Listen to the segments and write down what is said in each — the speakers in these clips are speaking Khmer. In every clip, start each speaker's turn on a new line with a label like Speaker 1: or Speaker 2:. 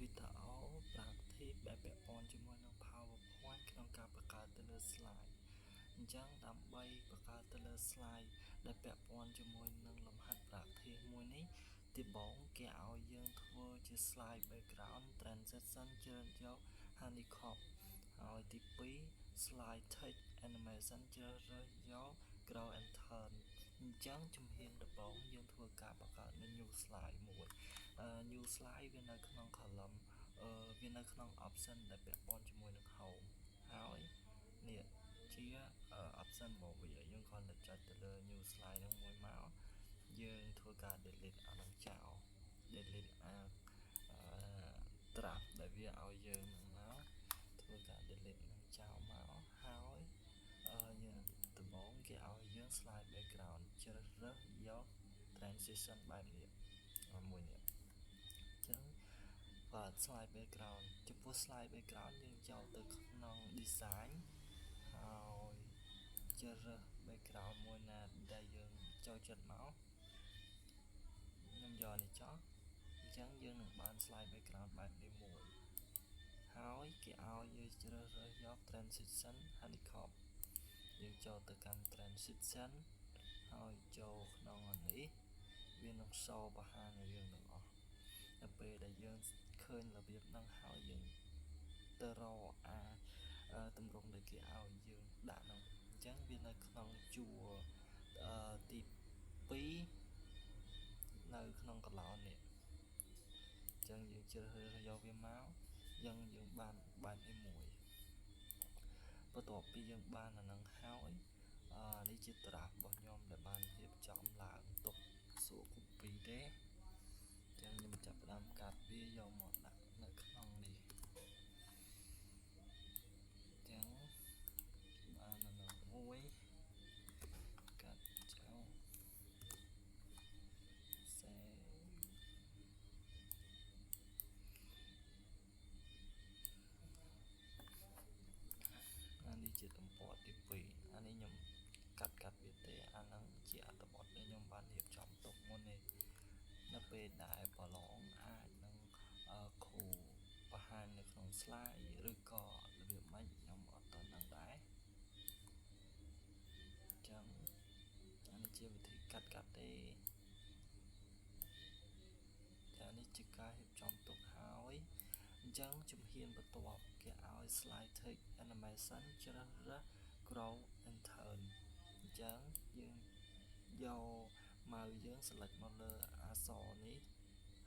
Speaker 1: វីដេអូ practice ដែលពាក់ព័ន្ធជាមួយនឹង PowerPoint ក្នុងការបង្កើតទៅលើ slide អញ្ចឹងដើម្បីបង្កើតទៅលើ slide ដែលពាក់ព័ន្ធជាមួយនឹងលំហាត់ practice មួយនេះទីបងគេឲ្យយើងធ្វើជា slide background transition ជ្រើសយក honeycomb ហើយទី2 slide text animation ជ្រើសរើសយក grow and turn។ អញ្ចឹងជំហានដំបូងយើងធ្វើការបង្កើតនៅ new slide មួយ new slide វានៅក្នុង column វានៅក្នុង option ដែលពាក់ព័ន្ធជាមួយនឹង home ហើយនេះជា option របស់វា។យើងគ្រាន់តែចុចទៅលើ new slide ហ្នឹងមួយមកយើងធ្វើការ delete អាហ្នឹងចោល delete អា draft ដែលវាឲ្យយើងហ្នឹងមកធ្វើការ delete ហ្នឹងចោលមកហើយយើងដំបូងគេឲ្យយើង slide background ជ្រើសរើសយក transition បែបនេះមួយនេះអញ្ចឹងបាទ slide background ចំពោះ slide background យើងចូលទៅក្នុង design ហើយជ្រើសរើស background មួយណាដែលយើងចូលចិត្តមកខ្ញុំយកនេះចោះអញ្ចឹងយើងនឹងបាន slide background បែបនេះមួយហើយគេឲ្យយើងជ្រើសរើសយក transition honeycomb។ យើងចូលទៅកាន់ transition ហើយចូលក្នុងអានេះវានឹង show បង្ហាញឲ្យយើងទាំងអស់។ដល់ពេលដែលយើងឃើញរបៀបហ្នឹងហើយយើងទៅរកអាតម្រងដែលគេឲ្យយើងដាក់ហ្នឹងអញ្ចឹងវានៅក្នុងជួរទី2នៅក្នុងកឡោននេះអញ្ចឹងយើងជ្រើសរើសយកវាមកយើងយើងបានបែបនេះមួយបន្ទាប់ពីយើងបានអានឹងហើយអឺនេះជា draft របស់ខ្ញុំដែលបានរៀបចំឡើងទុកសួរ copy ទេអញ្ចឹងខ្ញុំចាប់ផ្ដើមកាត់វាយកមកដាក់នៅក្នុងនេះអញ្ចឹងបាននៅនឹងមួយកាត់ចោល save។ អានេះជាទំព័រទី2អានេះខ្ញុំកាត់កាត់វាទេអាហ្នឹងជាអត្ថបទដែលខ្ញុំបានរៀបចំទុកមុននេះនៅពេលដែលប្រឡងអាចនឹងគ្រូបង្ហាញនៅក្នុង slide ឬក៏របៀបម៉េចខ្ញុំអត់ទាន់ដឹងដែរអញ្ចឹងអានេះជាវិធីកាត់កាត់ទេចានេះជាការរៀបចំទុកហើយអញ្ចឹងជំហានបន្ទាប់គេឲ្យ slide text animation ជ្រើសរើស grow and turn។ អញ្ចឹងយើងយក mouse យើង select មកលើអក្សរនេះ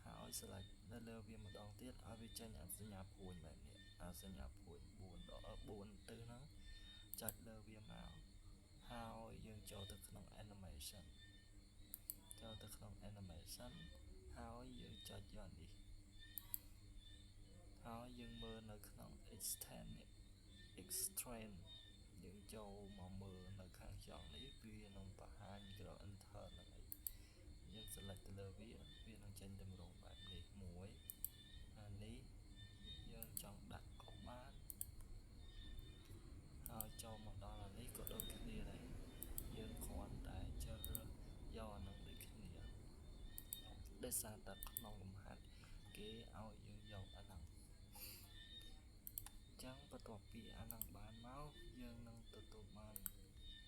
Speaker 1: ហើយ select នៅលើវាម្ដងទៀតឲ្យវាចេញអសញ្ញាព្រួញបែបនេះអសញ្ញាព្រួញ4ដក4ទិសហ្នឹងចុចលើវាមកហើយយើងចូលទៅក្នុង animation ចូលទៅក្នុង animation ហើយយើងចុចយកនេះហើយយើងមើលនៅក្នុង extend នេះ extend យើងចូលមកមើលនៅខាងចុងនេះវានឹងបង្ហាញ grow and turn ហ្នឹងឯងយើង select ទៅលើវាវានឹងចេញទម្រង់បែបនេះមួយអានេះយើងចង់ដាក់ក៏បានហើយចូលមកដល់អានេះក៏ដូចគ្នាដែរយើងគ្រាន់តែជ្រើសរើសយកអានឹងដូចគ្នាដោយសារតែក្នុងលំហាត់គេឲ្យយើងយកអាហ្នឹងអញ្ចឹងបន្ទាប់ពីអាហ្នឹងបានមកយើងនឹងទទួលបាន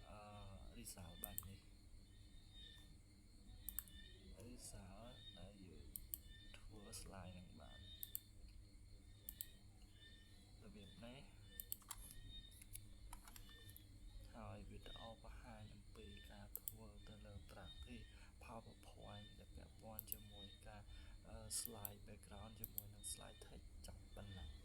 Speaker 1: អឺ result បែបនេះ result ដែលយើងធ្វើ slide ហ្នឹងបានរបៀបនេះហើយវីដេអូបង្ហាញអំពីការធ្វើទៅលើ practice PowerPoint ដែលពាក់ព័ន្ធជាមួយការ slide background ជាមួយនឹង slide text ចាប់ប៉ុណ្ណឹង។